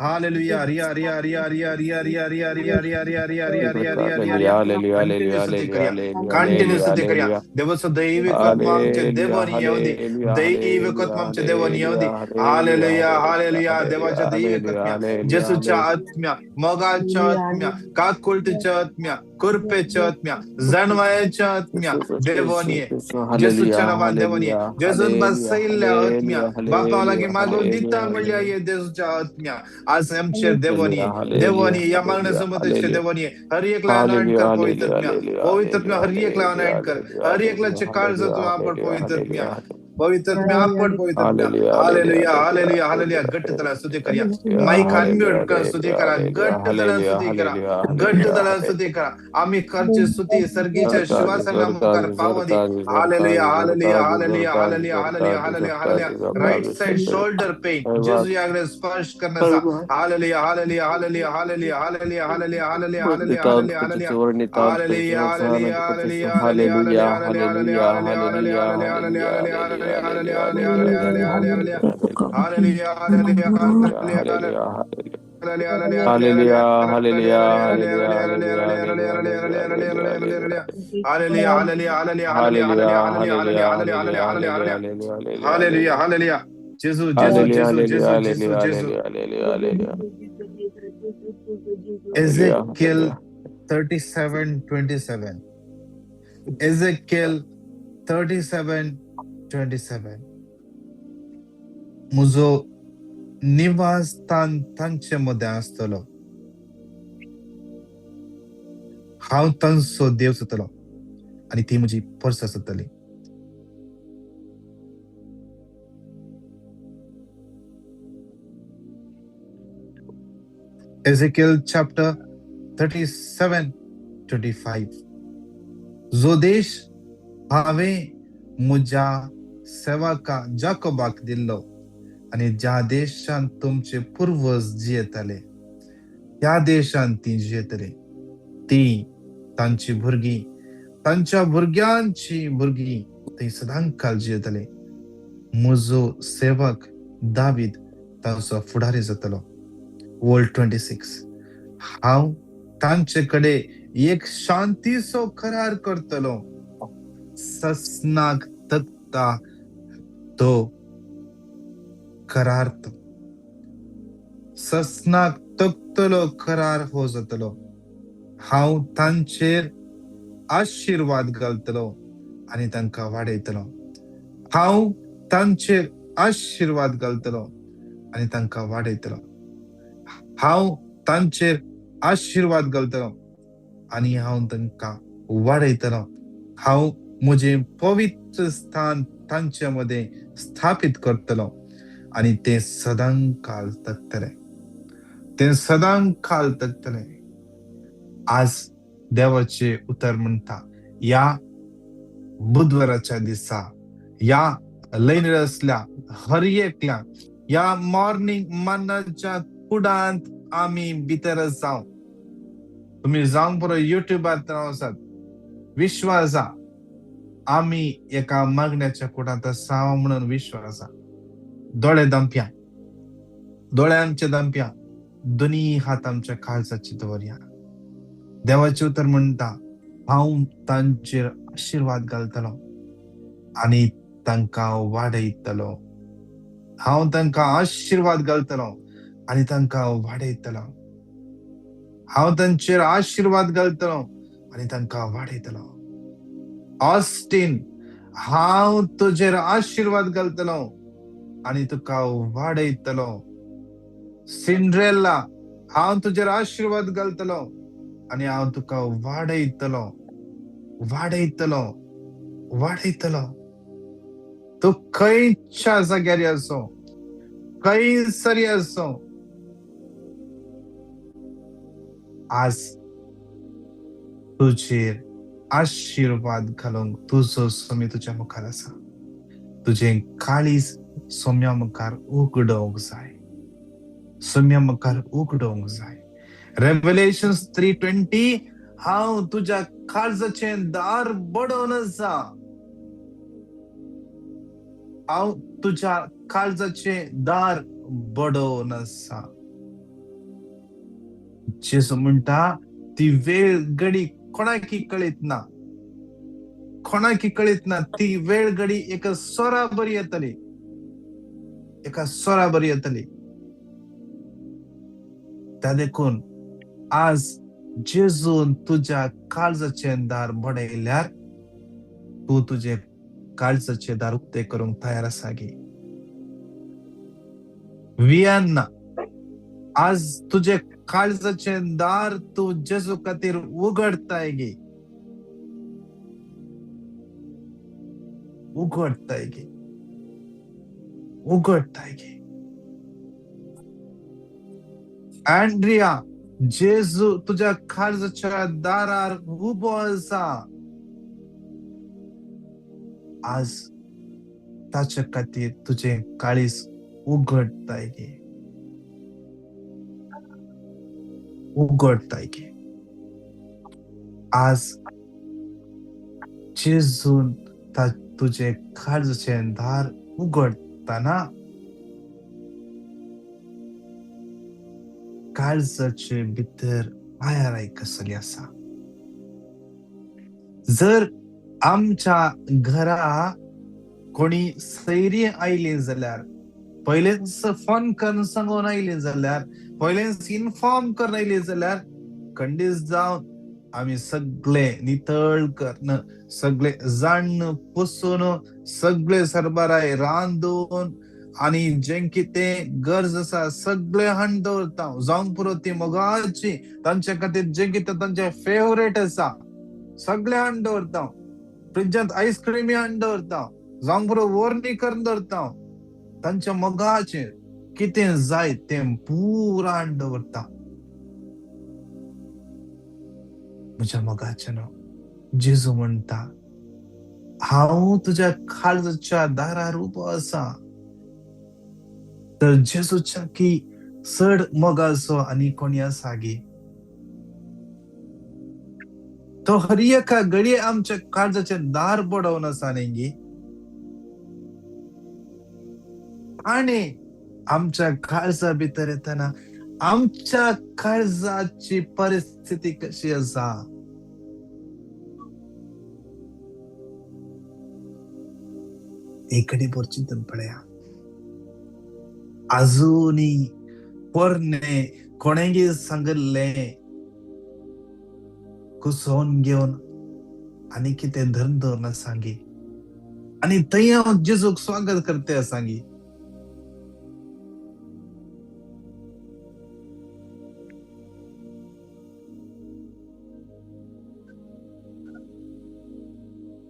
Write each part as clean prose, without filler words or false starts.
Hallelujah. रिया रिया रिया रिया रिया रिया रिया रिया रिया रिया रिया रिया रिया रिया रिया रिया. हालेलुया, कंटिन्यू हालेलुया, स्तुती हालेलुया, करया, हालेलुया, कंटिन्यू स्तुती करया. हालेलुया, देवाचो दैविक आत्मा आमचे हालेलुया, देवान येवं दी, हालेलुया, दैविक हालेलुया, आत्मा आमचे देवान येवं हालेलुया, दी. हालेलुया, हालेलुया, हालेलुया. हालेलुया, देवाच्या दैविक हालेलुया, आत्म्या, हालेलुया, जेसूच्या हालेलुया. आत्म्या, मोगाच्या आत्म्या, काकुळटीच्या आत्म्या, कृपेच्या आत्म्या, जाणवायेच्या आत्म्या देवान ये, हालेलुया, जेसूच्या नांवान देवान ये. हालेलुया, जेजून हालेलुया, बसयल्ल्या आत्म्या, हालेलुया, बापा हालेलुया, लागीं मागून हालेलुया, दिता म्हणल्यार ये जेजूच्या आत्म्या आज आमचेर देवान हालेलुया, ये, हालेलुया, देवान ये. ह्या मागण्या हालेलुया, समतेचे हालेलुया. देवान ये. हर एकला अनॉइंट हालेलुया, कर पवित्र हालेलुया, आत्म्या, हालेलुया, पवित्र आत्म्या हालेलुया, हर एकला हालेलुया, अनॉइंट कर, हालेलुया, हर एकलाचे काळज हालेलुया, तूं आपड हालेलुया, पवित्र आत्म्या, हालेलुया. पवित्र आत्म्या आपड पवित्र आत्म्या. हालेलुया, हालेलुया, हालेलुया, हालेलुया, हालेलुया. घट्ट तला स्तुती करया. माईक हालेलुया, अनम्यूट कर स्तुती करा, हालेलुया, घट्ट तला हालेलुया, स्तुती करा, हालेलुया, घट्ट हालेलुया, तला स्तुती करा. आम्ही खरची स्तुती सर्गीच्या हालेलुया. शिवासना मुखार पावू दी. Hallelujah, hallelujah, hallelujah, hallelujah, hallelujah, hallelujah, hallelujah. Right side shoulder pain जेजू याकडे स्पर्श करण्याचा. Hallelujah, hallelujah, hallelujah, hallelujah, hallelujah, hallelujah, hallelujah, hallelujah, hallelujah, hallelujah. Hallelujah, hallelujah, hallelujah, hallelujah, hallelujah, hallelujah, hallelujah, hallelujah, hallelujah, hallelujah, hallelujah, hallelujah, hallelujah. Hallelujah, hallelujah, hallelujah, hallelujah, hallelujah, hallelujah, hallelujah, hallelujah, hallelujah, hallelujah. Hallelujah, hallelujah, hallelujah, hallelujah, hallelujah, hallelujah, hallelujah, hallelujah, hallelujah, hallelujah, hallelujah. Hallelujah, hallelujah, hallelujah, hallelujah. Hallelujah. जेजू, जेजू, hallelujah, जेजू, hallelujah, जेजू, जेजू, hallelujah, जेजू. Hallelujah, hallelujah, hallelujah, Ezekiel hallelujah. 37:27. Ezekiel 37:27. म्हजो निवास स्थान तांचे मदें आसतलो, हांव तांचो देव जातलो आनी ती म्हजी पर्स आसतली. Ezekiel chapter 37:25. जो देश हांवें म्हज्या सेवका जाकोबाक दिल्लो आनी ज्या देशांत तुमचे पुर्वज जियेताले त्या देशांत ती जियेतले. ती तांची भुरगीं, तांच्या भुरग्यांची भुरगीं थंय सदांकाल जियेतले. म्हजो सेवक दावीद तांचो फुडारी जातलो. वर्ल्ड 26. हांव तांचे कडेन एक शांतीचो करार करतलो, ससनाक तकता तो करार, तो ससनाक तकतलो करार हो जातलो. हांव तांचेर आशिर्वाद घालतलो आनी तांकां वाडयतलो. हांव तांचेर आशिर्वाद घालतलो आनी तांकां वाडयतलो. हांव तांचेर आशिर्वाद घालतलो आनी हांव तांकां वाडयतलो. हांव म्हजें पवित्र स्थान तांचे मदें स्थापीत करतलो आनी तें सदांकाल तगतलें, तें सदांकाल तगतलें. आज देवाचें उतर म्हणटा, ह्या बुधवाराच्या दिसा ह्या लयनीर आसल्या हर एकल्या ह्या मॉर्निंग मनाच्या कुडांत आमी भितर जावं. तुमी जावंक पुरो युट्यूबार आसात, विश्वास आसा आमी एका मागण्याच्या कुडांत आसा म्हणून विश्वास आसा. दोळे दमप्या, दोळे आमचे दमप्या, दोनी हात आमच्या काळजाचे दवरया. देवाचें उतर म्हणटा, हांव तांचेर आशिर्वाद घालतलो आनी तांकां वाडयतलो. हांव तांकां आशिर्वाद घालतलो आनी तांकां वाडयतलो. हांव तांचेर आशिर्वाद घालतलो आनी तांकां वाडयतलो. ऑस्टीन, हांव तुजेर आशिर्वाद घालतलो आनी तुका वाडयतलो. सिंड्रेला, हांव तुजेर आशिर्वाद घालतलो आनी हांव तुका वाडयतलो, वाडयतलो, वाडयतलो. तूं खंयच्या जाग्यार आसूं, खंयसरी आसूं, आज तुजेर आशिर्वाद घालूंक तुजो स्वामी तुज्या मुखार आसा. तुजें काळीज सोम्या मुखार उगडोवंक जाय, सोम्या मुखार उगडोवंक जाय. रेवलेशन 3:20, हांव तुज्या काळजाचें दार बडोवन आसा. हांव तुज्या काळजाचें दार बडोवन आसा. जेजू म्हणटा ती वेळ घडी कोणाकी कळीत ना, कोणाकी कळीत ना. ती वेळ घडी एका सोरा बरी येतली, एका सोरा बरी येतली. त्या देखून आज जेजून तुज्या काळजाचें दार बडयल्यार तूं तुजे काळजाचें दार उक्तें करूंक तयार आसा गे? वियेन्ना, आज तुजे काळजाचें दार तूं जेजू खातीर उगडताय गे? उगडताय गे? उगडताय गे? अँड्रिया, जेजू तुज्या काळजाच्या दारार उबो आसा. आज ताचे खातीर तुजें काळीज उगडताय गे? उगडताय गे? आज जेजून तुजें काळजाचें दार उगडतना काळजाचे भितर आयाराय कसली आसा? जर आमच्या घरा कोणी सैरी आयली जाल्यार पयलेंच फोन करून सांगून आयली जाल्यार, पयलेंच इन्फॉर्म करून आयली जाल्यार खंडीत जावन आमी सगळे नितळ करून, सगळे जाण पुसून, सगळे सरबराय रांदून आनी जें कितें गरज आसा सगळे हाडून दवरता. जावंक पुरो ती मोगाची तांचे खातीर जें कितें तांचें फेवरेट आसा सगळे हाडून दवरता. फ्रिजांत आयस्क्रीमी हाडून दवरता. जावंक पुरो वोरणी करून दवरता. तांच्या मोगाचें कितें जाय तें पुरा हाडून दवरता. म्हज्या मोगाचें न्हू, जेजू म्हणटा हांव तुज्या काळजाच्या दारार उबो आसा. तर जेजूच्या की चड मोगाचो आनी कोणी आसा गे? तो हर एका घडये आमच्या काळजाचें दार बडोवन आसा न्ही गे? आनी आमच्या काळजा भितर येतना आमच्या काळजाची परिस्थिती कशी आसा? एक घडी भर चिंतून पळया. आजुनी पोरणे कोणेगी सांगिल्लें कुसोवन घेवन आनी कितें धरून दवरना सांगी आनी थंय हांव जेजूक स्वागत करते सांगी.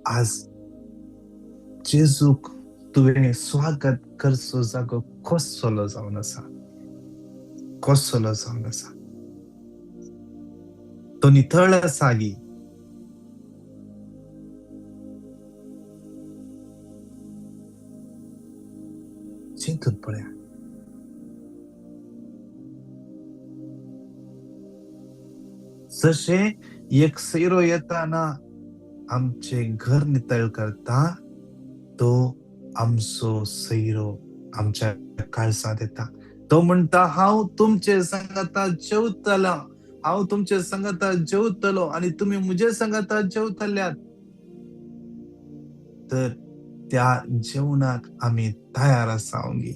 आज जेजूक तुवें स्वागत करचो जागो कसलो जावन आसा? कसलो जावन आसा? तो नितळ आसा गी? चिंतून पळया. जशें एक सैरो येताना आमचें घर नितळ करता, तो आमचो सैरो आमच्या काळजांत येता. तो म्हणटा हांव तुमचे सांगाता जेवतलो, हांव तुमचे सांगाता जेवतलो आनी तुमी म्हजे सांगाता जेवतल्यात. तर त्या जेवणाक आमी तयार आसा गी?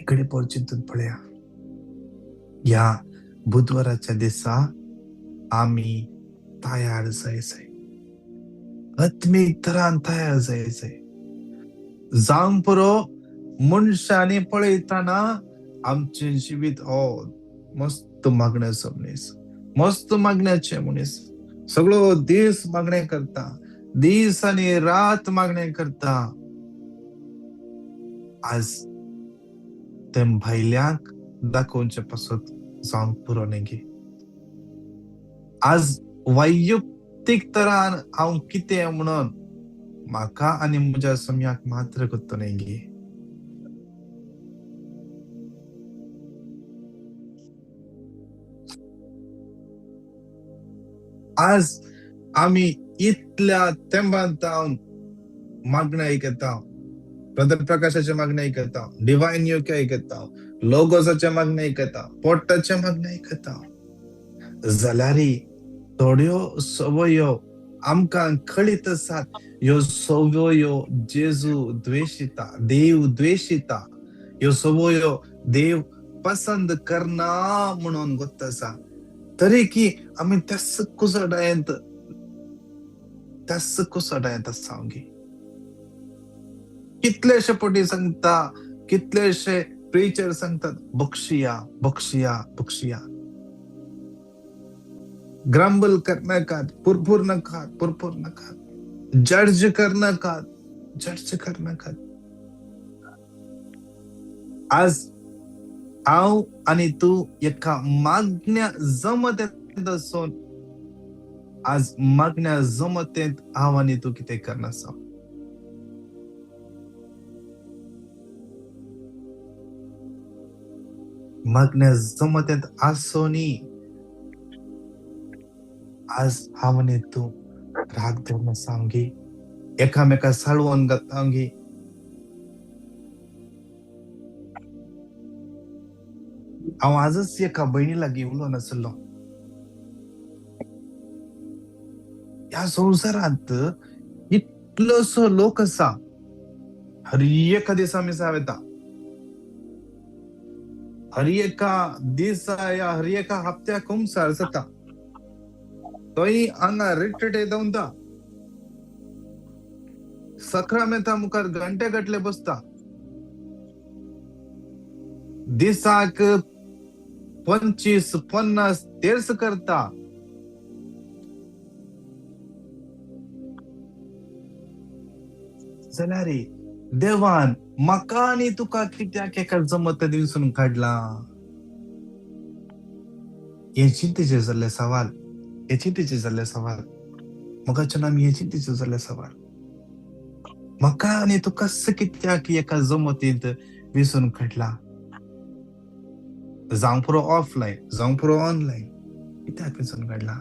इकडे पोर चिंतून पळया. ह्या बुधवाराच्या दिसा आमी तयार जाय जाय, आत्मीक तरान तयार जाय जाय. जावंक पुरो मनशांनी पळयतना आमचें जिवीत हो मस्त मागण्याचो मनीस, मस्त मागण्याचे मनीस, सगळो दीस मागणें करता, दीस आनी रात मागणें करता. आज तें भायल्यांक दाखोवचे पासत जावंक पुरो न्ही गे? आज वैयक्तीक तरान हांव कितें म्हणून म्हाका आनी म्हज्या सम्याक मात्र करतो न्ही गे? आज आमी इतल्या तेंपान मागणें आयकता, ब्रदर प्रकाशाचे मागणें आयकता, डिवायन युके आयकता, लोगोसाचे मागणें आयकता, पोट्टाचे मागणें आयकता. जाल्यार थोड्यो सवयो आमकां कळीत आसात, ह्यो सवयो जेजू द्वेशिता, देव द्वेशिता, ह्यो सवयो देव पसंद करना म्हणून गोत्त आसा. तरी की आमी त्याच कुसडायेंत आसा. कितलेशे पटी सांगता, कितलेशे प्रिचर सांगतात, बक्षिया बक्षिया बक्षिया, ग्रंबल करनाकात, पुरपूर नाकात, पुरपूर नाकात, जज करनाकात, जज करनाकात. आज हांव आनी तूं एका मागण्या जमतेंत आसून, आज मागण्या जमतेंत हांव आनी तूं कितें करनासा? मागण्या जमतेंत आसोनी आज हांव आनी तूं राग धरनासा गे, एकामेका साळवोन घालता गे. हांव आजच एका भयणी लागीं उलोवन आसलो. ह्या संवसारांत इतलोसो लोक आसा, हर एका दिसा मिसाव येता, हर एका दिसा या हर एका हप्त्याक कुमसार जाता, थंय हांगा रिट्रीट येता उंता, सक्रामेंता मुखार घंटे गटले बसता, दिसाक 25-50 तेर्स करता. जाल्यार देवान म्हाका आनी तुका कित्याक एका जमत दिसून काडला? हें चिंतेचें जाल्लें सवाल, हें चिंतेचें जाल्लें सवाल. म्हाका आमी हें चिंतेचें जाल्लें सवाल, म्हाका आनी तुका कित्याक एका जमतींत विसून काडला? जावं पुरो ऑफलायन, जावं पुरो ऑनलायन, कित्याक विसून काडला?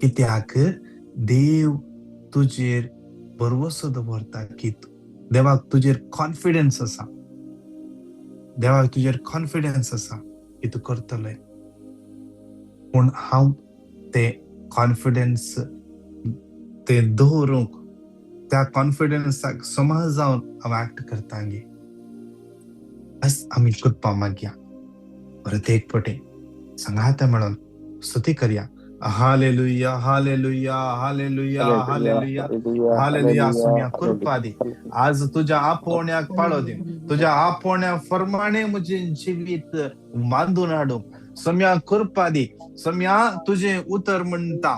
कित्याक देव तुजेर भरवसो दवरता की देवाक तुजेर कॉन्फिडन्स आसा, देवाक तुजेर कॉन्फिडन्स आसा की तूं करतले. पूण हांव ते कॉन्फिडन्स ते दवरूंक, त्या कॉन्फिडन्साक समाज जावन हांव एक्ट करता गे. आज आमी करपा मागया परत एक पटे सांगाता म्हणून स्तुती करया. Hallelujah, hallelujah, hallelujah, hallelujah, hallelujah. Saumya कृपा दी, आज तुझ्या आपोवण्याक पाळो दी, तुझ्या आपोवण्या फरमाणे म्हजें जिवीत बांदून हाडूंक सोम्या कृपा दी. सोम्या तुजें उतर म्हणटा,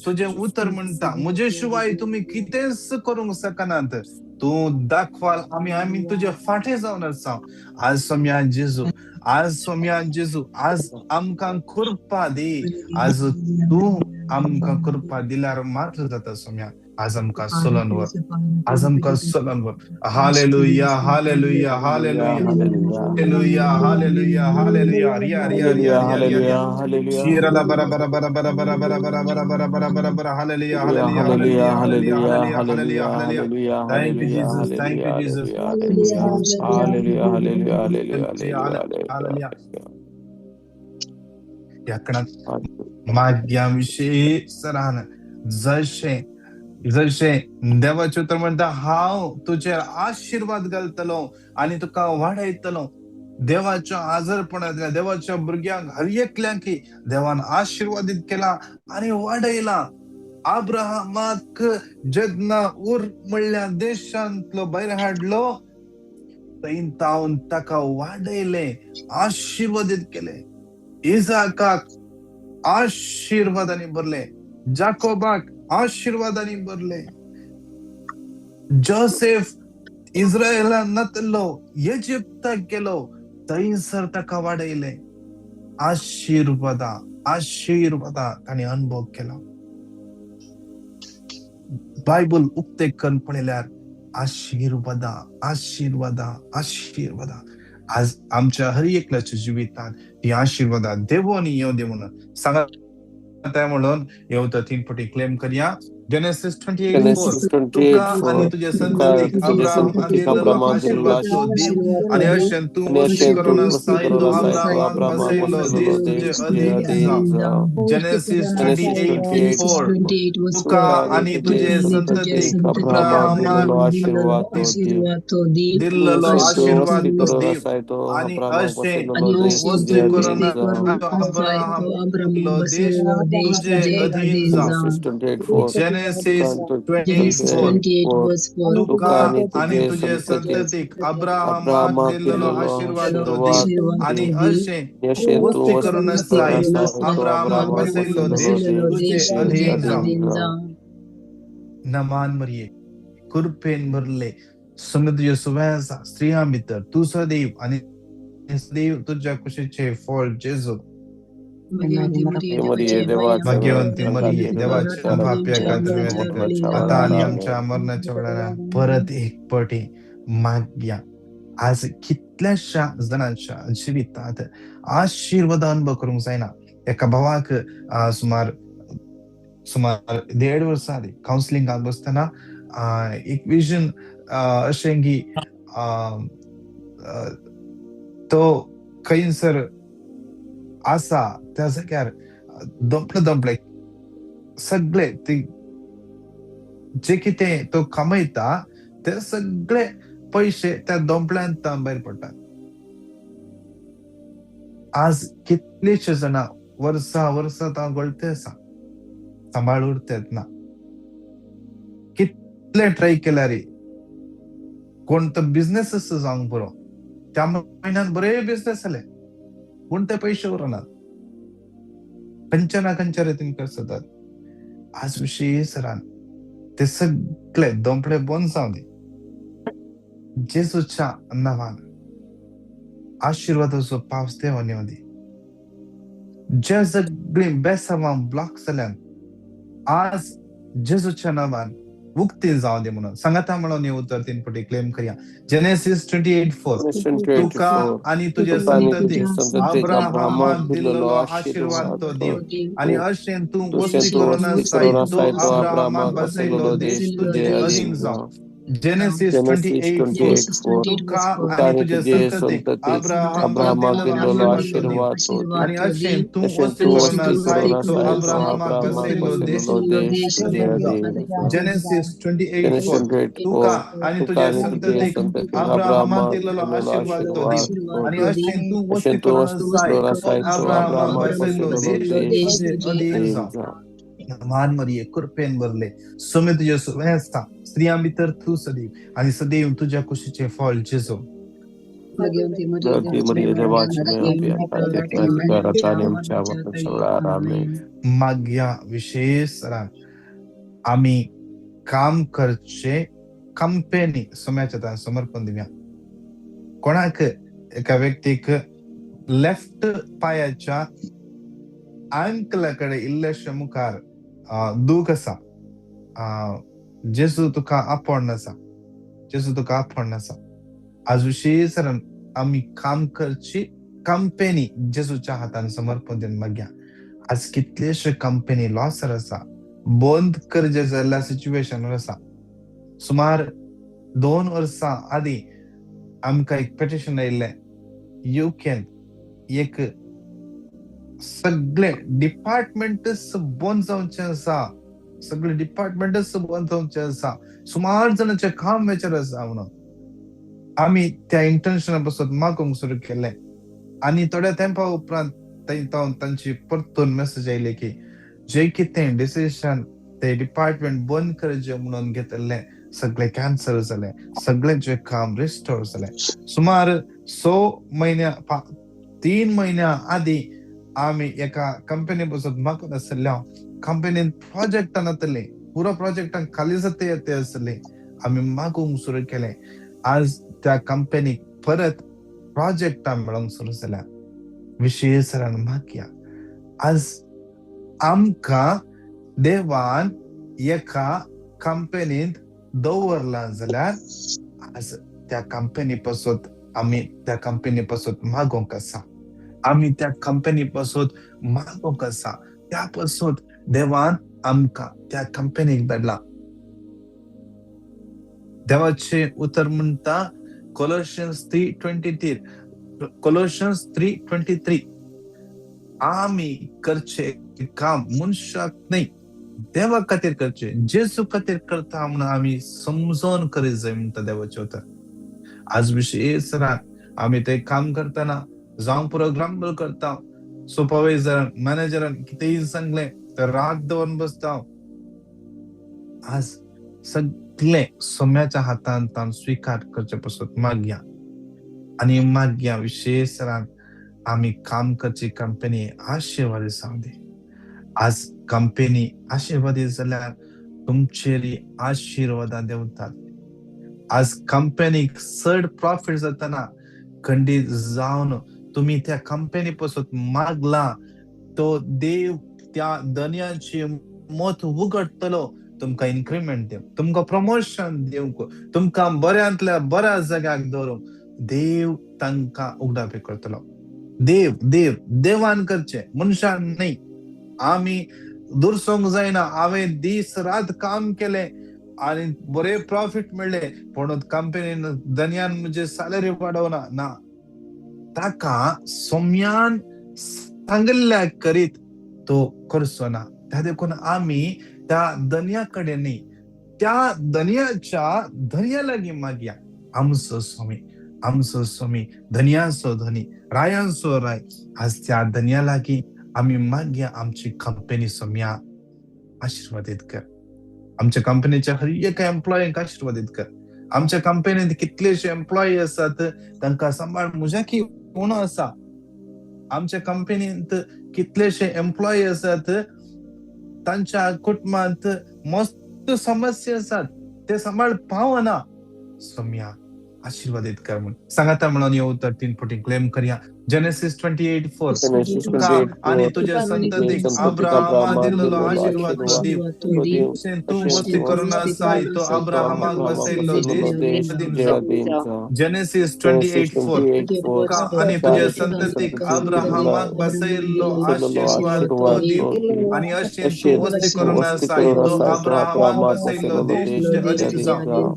तुजें उतर म्हणटा म्हजे शिवाय तुमी कितेंच करूंक शकनात, तूं दाखवाल आमी आमी तुजे फाटे जावन आसा. आज सोम्या जेजू, आज सोम्या जेजू, आज आमकां कृपा दी, आज तूं आमकां कृपा दिल्यार मात्र जाता सोम्या. आज आमकां सोलन वर, आज आमकां सोलन वर. Hallelujah, hallelujah, hallelujah, hallelujah, hallelujah, hallelujah. Riya Riya Riya Riya Riya शीरला बरा बरा बरा बरा बरा बरा बरा बरा बरा बरा बरा बरा. Hallelujah, hallelujah, hallelujah, hallelujah, hallelujah, hallelujah. Thank you Jesus, thank you Jesus. Hallelujah, hallelujah, hallelujah, hallelujah. ह्या कणाक माग्या विशीं सरान जशें जशें देवाचें उतर म्हणटा, हांव तुजेर आशिर्वाद घालतलो आनी तुका वाडयतलो. देवाच्या आजारपणांतल्या देवाच्या भुरग्यांक हर एकल्यांक देवान आशिर्वादीत केला आनी वाडयला. अब्राहमाक जेन्ना उर म्हणल्या देशांतलो भायर हाडलो, थंय तावन ताका वाडयले, आशिर्वादीत केले. इजाकाक आशिर्वादांनी भरले, जाकोबाक आशिर्वादांनी भरले. जोसेफ इस्रायलान नातलो इजिप्ताक गेलो, थंयसर ताका वाडयले. आशिर्वादा आशिर्वादा ताणें अनुभव केलो. बायबल उक्ते करून पळयल्यार आशिर्वादा आशिर्वादा आशिर्वादा. आज आमच्या हर एकल्याच्या जिवितांत ही आशिर्वादा देवोनी येवं दे म्हणून सांगा म्हणून येवता 3 पटी क्लेम करया. Genesis 28:4 Genesis तुका 28:4 आनी तुज्या तुका संततीक तुजे अब्राहमाक संततीक दिल्लो अब्रामाक दिल्लो आशीर्वाद तो दीव आशीर्वाद आनी अशें तूं आनी वस्ती अशें तूं करून वस्ती आसाय करून तो आसाय तो अब्राहमाक अब्रामाक बसयलो बसयलेलो देश देश तुजे तुजे अधीन अधीन जावं. जावं. Genesis Genesis 28:4 28:4 तुका तुका आनी आनी तुजे तुजे संततीक संततीक अब्रामाक दिल्लो अब्राहमाक आशीर्वाद तो दीव दिल्लो अशें तूं आशीर्वाद वस्ती तो करून दीव आसाय तो आनी अब्रामाक अशें बसयलेलो तूं देश वस्ती तुजे करून अधीन जावं. अब्राहम देश तुजे अधीन जावं. Genesis 28:4 Genesis तुका 28:4 28:4 तुका तुका आनी आनी तुजे तुजे संततीक संततीक अब्राहमाक अब्रामाक दिल्लो दिल्लो आशीर्वाद तो दीव आशीर्वाद आनी दीव अशें आनी अशें तूं वस्ती वस्ती करून करून आसाय तो आसाय तो अब्राहमाक अब्रामाक बसयल्लो बसयलेलो देश देश तुजे तुजे अधीन अधीन जावं. जावं. नमान मरिये, कृपेन भरले, समेत तुज्यो सुवे आसा स्त्रियां भितर तूं सदैव आनी सदैव तुज्या कुशीचें फळ जेजू. मरिये देवाच्या भाग्यवंती मरिये, देवाच्या पाप्या खातीर विनंती कर आता आनी आमच्या मरणाच्या वेळार. परत एक पटी मागया. आज कितल्याशा जाणांच्या जिवितात आशीर्वाद अनुभव करूंक जायना. एका भावाक सुमार सुमार 1.5 वर्सां आदी कावन्सिलिंगाक बसतना एक विजन अशें की तो खंयसर आसा त्या जाग्यार दोंपले दोंपले सगळे ती जे कितें तो कमयता ते सगळे पयशे त्या दोंपल्यांत भायर पडटात. आज कितलेशे जाणां वर्सां वर्सां तां गळते आसा, सांबाळ उरतात ना. कितले ट्राय केल्यार कोण तो बिझनेस जावंक पुरो, त्या म्हयन्यान बरे बिझनेस जाले पूण ते पयशे उरनात, खंयच्या ना खंयच्या रितीन करतात. आज विशेष ते सगळे दोंपळे बंद जावं दी जेजूच्या नांवान. आशिर्वादाचो पावस देवान येवं दी. जे सगळीं बेसांवां ब्लॉक जाल्यान आज जेजूच्या नांवान उक्ती जावं दी म्हणून सांगाता म्हणून हे उतर 3 पटी क्लेम करया. जेनेसिस 28:4 तुका आनी तुजे संततीक अब्राहमाक दिल्लो आशीर्वाद तो दीव आनी अशें तूं वस्ती करून आसाय तो अब्राहमाक बसयल्लो देश तुजे अधीन जावं. जेनेसिस 28:4 तुका आनी तुजे संततीक अब्राहमाक दिल्लो आशीर्वाद तो दीव आनी अशें तूं वस्ती करून आसाय तो अब्राहमाक बसयल्लो देश तुजे अधीन जावं. जेनेसिस 28:4 तुका आनी तुजे संततीक अब्राहमाक दिल्लो आशीर्वाद तो दीव आनी अशें तूं वस्ती करून आसाय तो अब्राहमाक बसयल्लो देश तुजे अधीन जावं. मान मरिये, कृपेन भरले, समेत तुज्यो सुवे आसता स्त्रियां भितर तूं सदैव आनी सदैव तुज्या कुशीचें फळ जेजू. मागया विशेष आमी काम करचे कंपनी सोम्याच्या समर्पण दिवया. कोणाक एका व्यक्तीक लेफ्ट पायाच्या अंकला कडे इल्लेशे मुखार दूख आसा, जेजू तुका आपोवण आसा, जेजू तुका आपोवण आसा. आज विशेष आमी काम करची कंपनी जेजूच्या हातान समर्पण दिवन मागया. आज कितलेशे कंपनी लॉसर आसा, बंद करचे जाल्ल्या सिच्युएशनार आसा. सुमार 2 वर्सां आदीं आमकां एक पिटिशन आयिल्लें युकेन एक सगळे डिपार्टमेंटच बंद जावचें आसा, सगळे डिपार्टमेंटच बंद जावचें आसा, सुमार जाणांचें काम वेचेर आसा म्हणून आमी त्या इंटेन्शना पासून मागूंक सुरू केलें. आनी थोड्या तेंपा उपरांत तांची परतून मेसेज आयली की जे कितें डिसिजन ते डिपार्टमेंट बंद करचें म्हणून घेतिल्लें सगळें कॅन्सल जालें, सगळ्यांचें काम रिस्टोर जालें. सुमार 6 म्हयन्या 3 म्हयन्या आदीं आमी एका कंपनी पासून मागून आशिल्ल्या कंपनीन प्रोजेक्टां नातले, पुरो प्रोजेक्टां खाली जाता येते आसले, आमी मागूंक सुरू केलें. आज त्या कंपनीक परत प्रोजेक्टां मेळोंक सुरू जाल्या. विशेष मागया आज आमकां देवान एका कंपनींत दवरलां जाल्यार आज त्या कंपनी पासून आमी त्या कंपनी पासून मागोवंक आसा, आमी त्या कंपनी पासून मागोवंक आसा. त्या पासून देवान आमकां त्या कंपनीक धाडला. देवाचें उतर म्हणटा Colossians 3:23, Colossians 3:23, आमी करचे काम मनशाक न्हय देवा खातीर करचे, जेजू खातीर करता म्हणून आमी समजोन करीत जाय म्हणटा देवाचें उतर. आज विशेष आमी ते काम करतना जावं पुरो ग्रांबल करता, सुपरवायझरान मॅनेजरान कितेंय सांगलें तर राग दवरून बसता. आज सगळे सोम्याच्या हातान तान स्विकार करचे पसत मागया आनी मागया विशेष आमी काम करची कंपनी आशिर्वादी जावं दी. आज कंपनी आशिर्वादी जाल्यार तुमचेरी आशिर्वादां देंवतात. आज कंपनीक चड प्रॉफिट जातना खंडीत जावन तुमी त्या कंपनी पसून मागला तो देव त्या धनयाची मत उगडटलो, तुमकां इन्क्रिमेंट दिवंक, तुमकां प्रमोशन दिवंक, तुमकां बऱ्यांतल्या बऱ्या जाग्याक दवरूंक देव तांकां उगडापी करतलो. देव देव देवान करचे, मनशान न्हय. आमी दुरसोंक जायना हांवें दीस रात काम केलें आनी बरे प्रॉफिट मेळ्ळे पूण कंपनीन धनयान म्हजे सॅलरी वाडोवना ना. ताका सोम्यान सांगिल्ल्या करीत तो करचो ना. त्या देखून आमी त्या धनया कडेन न्ही, त्या धनयाच्या धनया लागीं मागया. आमचो स्वामी, आमचो स्वामी धनयांचो धनी, रायांचो राय. आज त्या धनया लागीं आमी मागया आमची कंपनी सोम्या आशिर्वादीत कर. आमच्या कंपनीच्या हर एका एम्प्लॉयीक आशिर्वादीत कर. आमच्या कंपनीत कितलेशे एम्प्लॉयी आसात तांकां सांबाळ म्हज्याकी उणो आसा. आमच्या कंपनीत कितलेशे एम्प्लॉयी आसात तांच्या कुटुंबांत मस्त समस्या आसात ते सांबाळ पावना. सोम्या आशिर्वादीत कर म्हूण सांगाता म्हणून येऊ तर 3 फुटी क्लेम करया. जेनेसिस 28:4, तुका आनी तुज्या संततीक अब्राहमाक दिल्लो आशिर्वाद तो दीव, तूं वस्ती करून आसाय तो अब्राहमाक बसयल्लो देश अधीन जावं. जेनेसिस 28:4, तुका आनी तुज्या संततीक अब्राहमाक बसयल्लो आशिर्वाद तो दीव आनी अशें तूं वस्ती करून आसाय तो अब्राहमाक बसयल्लो देश अधीन जावं.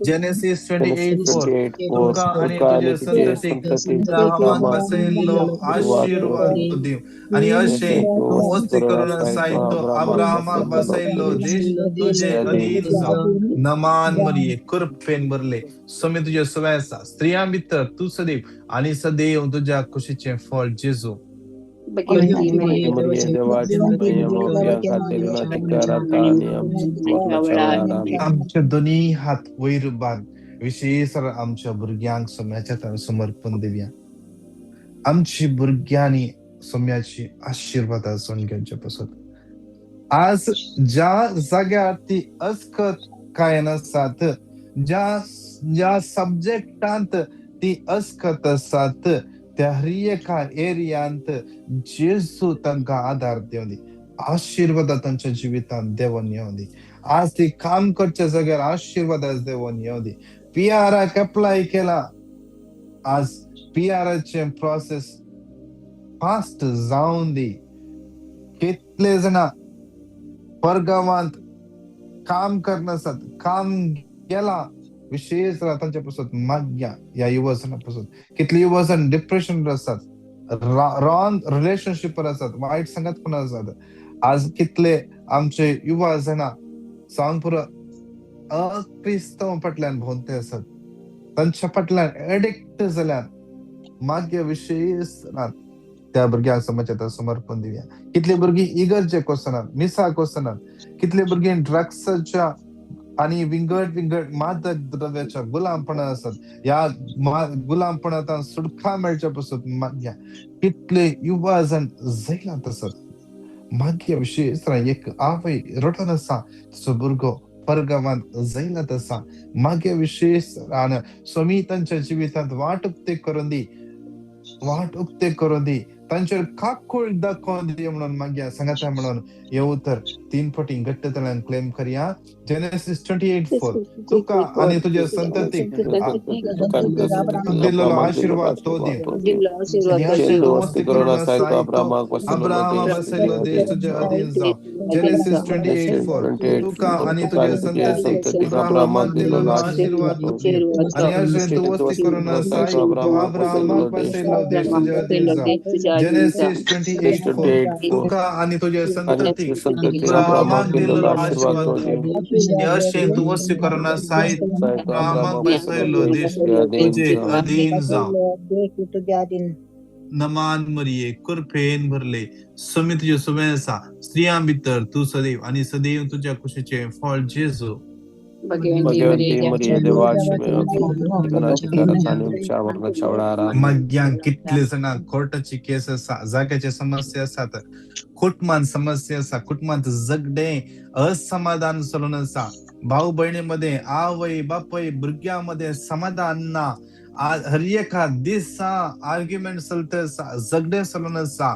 जेनेसिस 28:4, तुका आनी तुज्या संततीक अब्राहमाक बसयल्लो आशिर्वाद तो दीव आनी अशें तूं वस्ती करून आसाय तो अब्राहमाक बसयल्लो देश तुजे अधीन जावं. नमान मरिये कृपेन भरले स्वामी तुजे सवय आसा, स्त्रियां भितर तूं सदैव आनी सदैव तुज्या कुशीचें फळ जेजू. आमचे दोनी हात वयर बांद विशेष आमच्या भुरग्यांक सोम्याच्या समर्पण दिवया. आमची भुरग्यांनी सोम्याची आशिर्वाद आसून घेवचे पसत आज ज्या जाग्यार ती अस्कत काय नासात, ज्या ज्या सब्जेक्टांत ती अस्कत आसात त्या हर एका एरियांत जेजू तांकां आदार दिवं दी, आशिर्वाद तांच्या जिवितांत देवून येवं दी. आज ती काम करच्या जाग्यार आशिर्वाद देवून येवं दी. पीआराक अप्लाय केला, आज पीआराचें प्रोसेस फास्ट जावन दी. कितले जाणां परगांवांत काम करनासात, काम गेला विशेष तांच्या पासून मागया ह्या युवजना पासून. कितले युवजन डिप्रेशन आसात, रॉंग रिलेशनशीप आसात, वायट संगतपण आसात. आज कितले आमचे युवा जाणां जावन पुरो अक्रिस्तव फाटल्यान भोंवते आसात, तांच्या फाटल्यान एडिक्ट जाल्यान. मागीर विशेष त्या भुरग्यांक समाजात समर्पण दिवया. कितली भुरगीं इगर्जेक वचनात, मिसाक वचनात, कितली भुरगीं ड्रग्साच्या आनी विंगड विंगड मादक द्रव्याच्या गुलामपणा आसात. ह्या गुलामपणांत सुटका मेळच्या पासून मागया. कितले युवा जण जैलांत आसात, मागया विशेष एक आवय रडून आसा, तिचो भुरगो परगांवांत जैलांत आसा. मागया विशेष स्वामी तांच्या जिवितांत वाट उक्ते करून दी, वाट उक्ते करून दी. तांचेर काकूळ दाखोवन दी म्हणून मागया. सांगाता म्हणून हे उतर 3 फावटी घट्ट तल्यान क्लेम करया. जेनेसीस 28:4, तुका आनी तुज्या संततीक दिल्लो आशीर्वाद तो दी. अब्राहमा बसयल्लो देश तुजे अधीन जावं. जेनेसीस 28:4, तुका आनी तुज्या संततीक अब्राहमाक दिल्लो आशीर्वाद तो दी. आनी अशें तूं वस्ती करून आसाय तो अब्राहमाक बसयल्लो देश तुजे अधीन जावं. जेनेसीस 28:4, तुका आनी तुज्या संततीक अब्राहमाक दिल्लो आशीर्वाद तो दी. आनी अशें तूं वस्ती करून आसाय अब्राहमाक बसयल्लो देश तुजे अधीन जावं. नमान मरिये, कृपेन भरले, स्वामी तुजे सुबें आसा. स्त्रियां भितर तूं सदैव आनी सदैव तुज्या कुशीचें फळ जेजू. माग्यांक कितले जाणां कोर्टाची केस आसा, जाग्याची समस्या आसात, कुटुंबान समस्या आसा, कुटुंबांत झगडें असमाधान चलून आसा, भाव भयणी मध्ये, आवय बापूय भुरग्यां मदें समाधान ना, हर एका दिसा आर्ग्युमेंट चलता आसा, झगडें चलून आसा.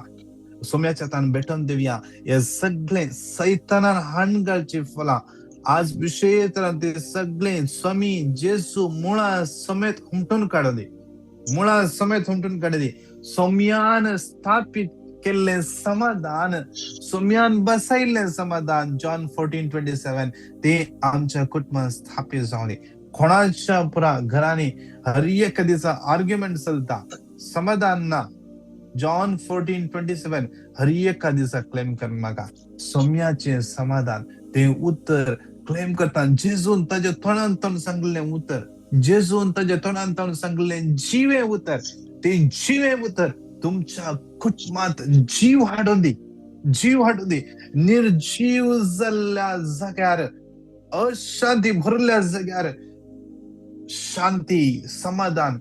सोम्याच्या हातान भेटोवन दिवया. हे सगळें सैतानान हाण घालची फलां आज विशय ते सगळे स्वामी जेजू मुळा समेत हुमटून काडूं दी, मुळा समेत हुमटून काडूं दी. सोम्यान स्थापीत केल्लें समाधान, सोम्यान बसयल्लें समाधान, जॉन 14:27 ते आमच्या कुटुंबात स्थापीत जावं दी. कोणाच्या पुरा घरांनी हर एक दिसा आर्ग्युमेंट चलता, समाधान ना. जॉन 14:27 हर एका दिसा क्लेम कर म्हाका सोम्याचें समाधान. ते उतर क्लेम करता. जेजून ताज्या तोंडान तोंड सांगलें उतर, जेजून ताज्या तोंडान तोंड सांगलें जिवें उतर, तें जिवें उतर तुमच्या कुटुंबांत जीव हाडून दी, जीव हाडून दी. निर्जीव जाल्ल्या जाग्यार, अशांती भरल्या जाग्यार शांती समाधान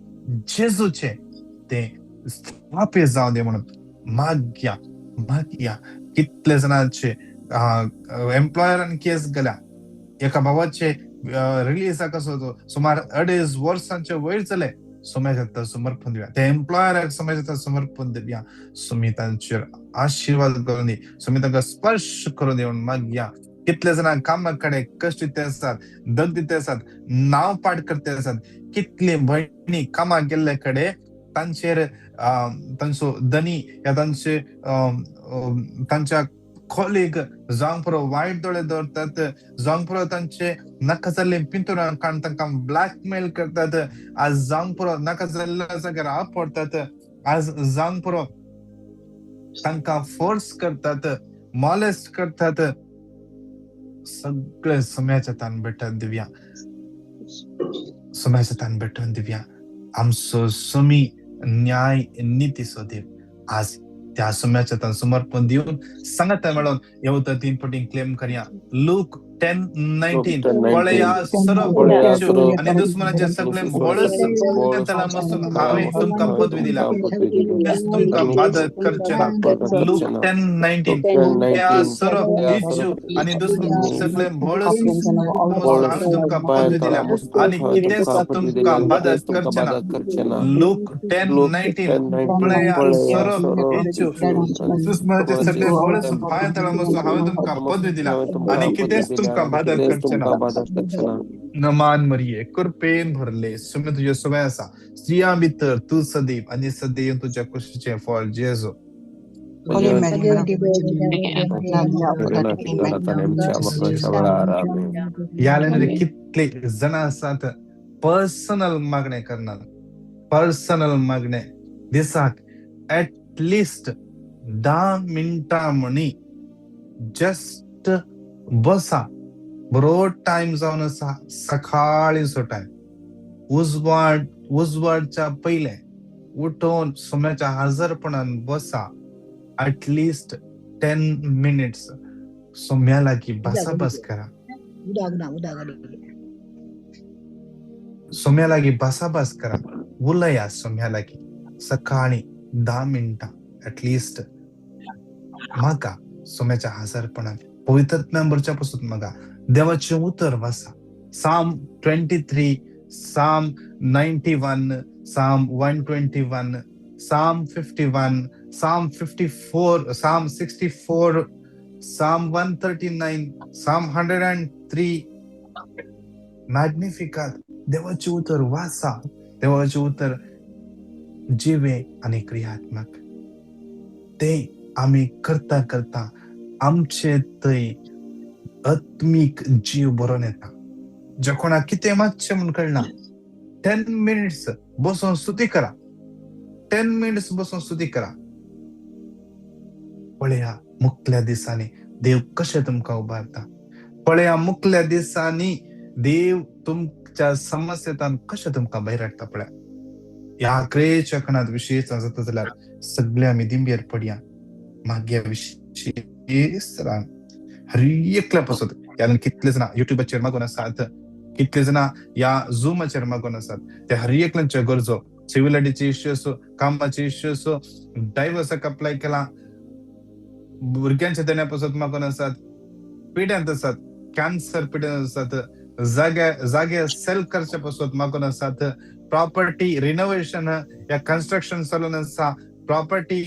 जेजूचें तें स्थापीत जावं दी म्हणून मागया मागया. कितले जाणांचे एम्प्लॉयरान केस घाल्या. एका भावाचे रिलीजाक आसो तो सुमार 2.5 वर्सांचे वयर जाले. सोम्याच्या समर्पण दिवया, त्या एम्प्लॉयराक सोम्याच्या समर्पण दिवया. सुमी तांचेर आशिर्वाद करून दी, सुमी तांकां स्पर्श करून दी म्हणून मागया. कितले जाणां कामा कडेन कश्ट दिते आसात, दग दिते आसात, नांव पाड करते आसात. कितली भयणी कामाक गेल्ले कडेन तांचेर तांचो धनी या तांचे तांच्या कॉलेग जावंक पुरो वायट दोळे दवरतात, जावंक पुरो तांचे नाका जाल्ले पिंतुरां काडून तांकां ब्लॅकमेल करतात. आज जावंक पुरो नाका जाल्ल्या जाग्यार आपडतात, आज जावंक पुरो तांकां फोर्स करतात, मॉलेस्ट करतात. सगळे सोम्याच्या तान भेटून दिवया, सोम्याच्या तान भेटून दिवया. आमचो सोमी न्याय नितीचो देव आज त्या सोम्याच्या तान समर्पण दिवन सांगाता मेळोन हे उतर 3 फावटी क्लेम करया. लूक 10:19, पळया सरप आनी दुस्मनाचे सगळे बळस मसून हांवें तुमकां पदवी दिल्या, तुमकां बादत करचें ना. लूक 10:19, पळया सरप इच्छू आनी दुस्मनाचे सगळे बळस हांवें तुमकां पदवी दिल्या आनी कितेंच तुमकां बादत करचें ना. लूक 10:19, पळया सरप इच्छू दुस्मनाचे सगळे बळस पांया तळा मसून हांवें तुमकां पदवी दिल्या आनी कितेंच तुमकां बादत करचें ना. नमान मरिये, कृपेन भरले, सुमे तुजे सुबें आसा. स्त्रियां भितर तूं सदैव आनी सदैव तुज्या कुशीचें फळ जेजू. ह्या लायनीर कितले जाणां आसात पर्सनल मागणें करनात. पर्सनल मागणें दिसाक एटलिस्ट 10 मिनटां म्हणी जस्ट बसा. बरो टायम जावन आसा, सकाळींचो टायम, उजवाड उजवाडच्या पयलें उठोवन सोम्याच्या हजरपणान बसा. एटलिस्ट 10 मिनिट्स सोम्या लागीं भासाभास करा, सोम्या लागीं भासाभास करा, उलया सोम्या लागीं. सकाळीं 10 मिनटां एटलिस्ट म्हाका सोम्याच्या हजरपणान पवित्र भरच्या पसून म्हाका देवाचें उतर वाचा. Psalm 23, Psalm 91, Psalm 121, Psalm 51, Psalm 54, Psalm 64, Psalm 139, Psalm 103 Magnificat. देवाचें उतर वाचा, देवाचें उतर जिवें आनी क्रियात्मक. तें आमी करता करता आमचे थंय आत्मीक जीव भरोन येता. ज्या कोणाक कितें मातशें म्हूण कळना, 10 मिनिट्स बसून स्तुती करा, 10 मिनिट्स बसून स्तुती करा. पळया मुखल्या दिसांनी देव कशें तुमकां उबारता. पळया मुखल्या दिसांनी देव तुमच्या समस्येंतल्यान कशें तुमकां भायर हाडटा. पळया ह्या क्रेच्या खणांत विशेश जाता जाल्यार सगळे आमी दिंबेर पडया. मागया विशेश हर एकल्या पासत. कारण कितले जाणां युट्यूबाचेर मागून आसात, कितले जाणां ह्या झुमाचेर मागून आसात. ते हर एकल्यांच्यो गरजो, सिवील आयडीचे इश्यू आसूं, कामाचे इश्यू आसूं, डायवर्साक अप्लाय केला, भुरग्यांच्या देण्या पासत मागून आसात, पिड्यांत आसात, कॅन्सर पिड्यांत आसात, जागे जागे सेल करचे पासत मागून आसात, प्रॉपर्टी रिनोव्हेशन या कन्स्ट्रक्शन चालून आसा, प्रॉपर्टी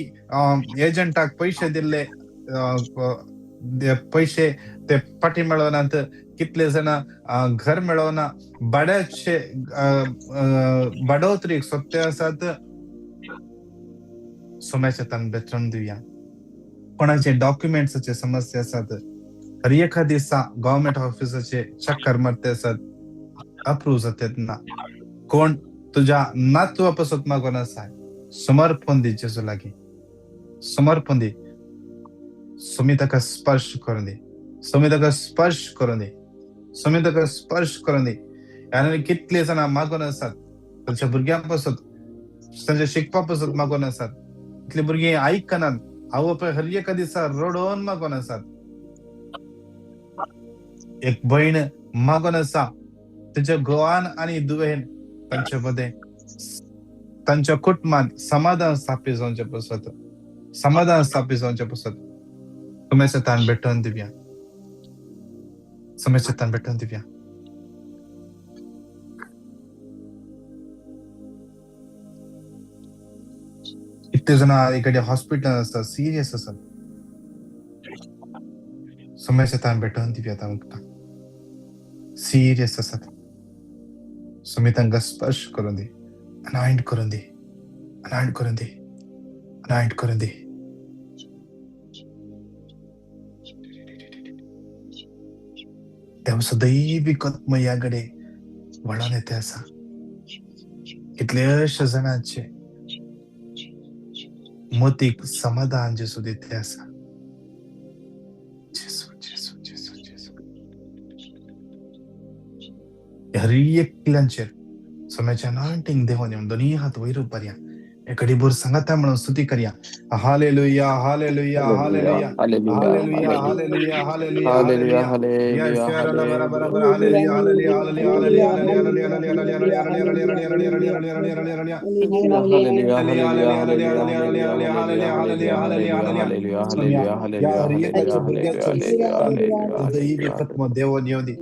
एजंटाक पयशे दिल्ले, पयशे ते फाटी मेळनात, कितले जाणां घर मेळना, भाड्याचे भाडोत्री सोदते आसात. सोम्याच्या तान बेचून दिवया. कोणाचे डॉक्युमेंट्साचे समस्या आसात, हर एका दिसा गव्हर्मेंट ऑफिसाचे चक्कर मारते आसात, अप्रूव जातात ना. कोण तुज्या नातवा पासत मागून आसा, समर्पण दी जेजू लागीं, समर्पण दी. सोमी ताका स्पर्श करून दी, सोमी ताका स्पर्श करून दी, सोमी ताका स्पर्श करून दी. आनी कितले जाणां मागून आसात तांच्या भुरग्यां पासत, तांच्या शिकपा पासत मागून आसात. कितली भुरगीं आयकनात, आवय बापूय हर एका दिसा रडोवन मागून आसात. एक भयण मागून आसा, ताच्या घोवान आनी दुवेन तांचे मदें तांच्या कुटुंबांत समाधान स्थापीत जावचे पासत, समाधान स्थापीत जावचे पासत तुमी तान भेटोवन दिवया, सोम्याच्या तान भेटोवन दिवया. कितले जाणां इकडे हॉस्पिटल आसा, सिरियस आसात, सोम्याच्या तान भेटोवन दिवया तांकां. सिरियस आसात, सोमी तांकां स्पर्श करून दी, अनॉयंट करून दी, अनॉयंट करून दी, अनॉयंट करून दी. देव दैवीक आत्मा ह्या घडये व्हडोन येते आसा. कितलेशे जाणांचे मतीक समाधान जेजू दितले आसा. जेजू जेजू जेजू जेजू. हर एकल्यांचेर सोम्याचें अनॉयंटींग देवान येवन दोनूय हात वयर उबारया, एकडे भर सांगाता म्हणून स्तुती करया. Hallelujah, hallelujah, hallelujah, hallelujah, hallelujah, hallelujah, hallelujah. Yes, बराबर, hallelujah, hallelujah, hallelujah, hallelujah, hallelujah, hallelujah, hallelujah, hallelujah, hallelujah, hallelujah, या हर एकाच्या भुरग्याच्या दैवी आत्मा देवान येवं दी.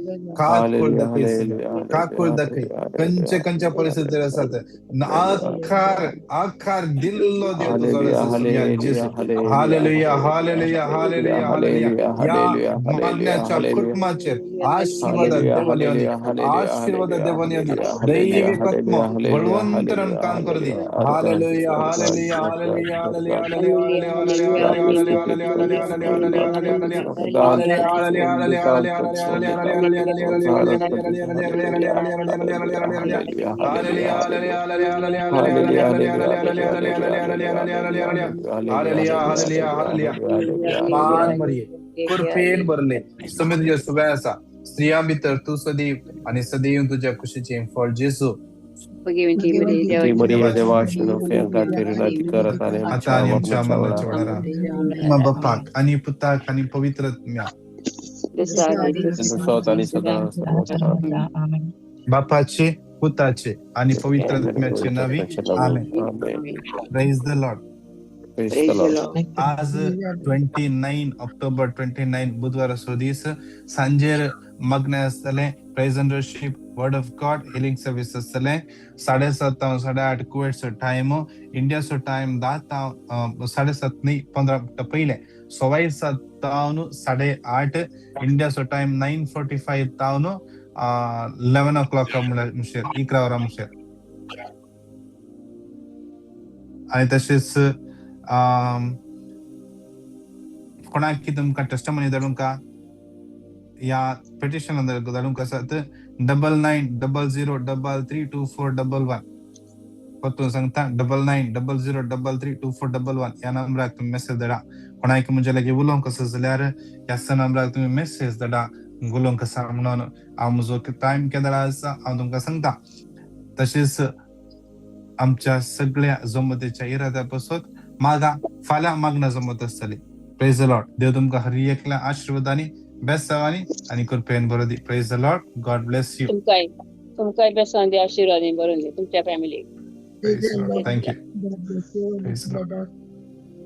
काकूळ दाखय, काकूळ दाखय. खंयच्या खंयच्या परिस्थितीर आसात, आकार आकार दिल्लो देव तुजो आसा सोम्या जेजू. Hallelujah, hallelujah, hallelujah, hallelujah. या मागण्याच्या कुटुंबाचेर आशीर्वाद देवान येवं दी, आशीर्वाद देवान येवं दी. दैवीक आत्मा बळवंतरान काम करूं दी. Hallelujah, hallelujah, hallelujah, hallelujah, hallelujah, hallelujah, hallelujah, hallelujah, hallelujah, hallelujah, hallelujah, hallelujah, hallelujah, hallelujah, hallelujah, hallelujah, hallelujah. मान मरिये, कृपेन भरले, समी तुज्या सुबे आसा. स्त्रियां भितर तूं सदैव आनी सदैव तुज्या कुशीचें फळ जेजू. आता आनी आमच्या मरणाच्या वेळार बापाक आनी पुताक आनी पवित्र आत्म्याक. बापाचे, पुताचे आनी पवित्र आत्म्याचे नावी आमेन. Praise the Lord. आज 29 ऑक्टोबर 29 बुधवार असो दीस. सांजेर मागणें आसतलें, प्रेज and worship. Word of God healing service आसतलें. 7:30 तावन 8:30 कुवेटचो टायम, इंडियाचो टायम 10 तावन 7:30 न्ही 15 पयलें 7:15 तावन 8:30, इंडियाचो टायम 9:45 तावन 11 o'clock म्हणल्यार मुशेर 11 वरां मुशेर. आनी तशेंच कोणाक की तुमकां टेस्टमनी धाडूंक या पिटिशन धाडूंक आसात 9900332411. परतून सांगता 9900332411 ह्या नंबराक तुमी मेसेज धाडा. कोणाक म्हज्या लागीं उलोवंक आसा जाल्यार ह्याच नंबराक तुमी मेसेज धाडा उलोवंक आसा म्हणून. हांव म्हजो टायम केदळा आसा हांव तुमकां सांगता. तशेंच आमच्या सगळ्या जमतेच्या इराद्या पासत मागा फाल्यां मागणं जमत आसतली. Praise the Lord. देव तुमकां हर एकल्या आशिर्वादांनी बेसावानी आनी कृपेन बरो दी. Praise the Lord. God bless you. तुमकांय तुमकांय बेसांव दी, आशिर्वादांनी भरून दी तुमच्या फॅमिलीक. Praise the Lord. Thank you. God bless you, Praise the Lord. brother.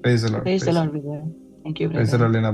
Praise the Lord. Praise the Lord, brother. Thank you, Praise the brother. Lord.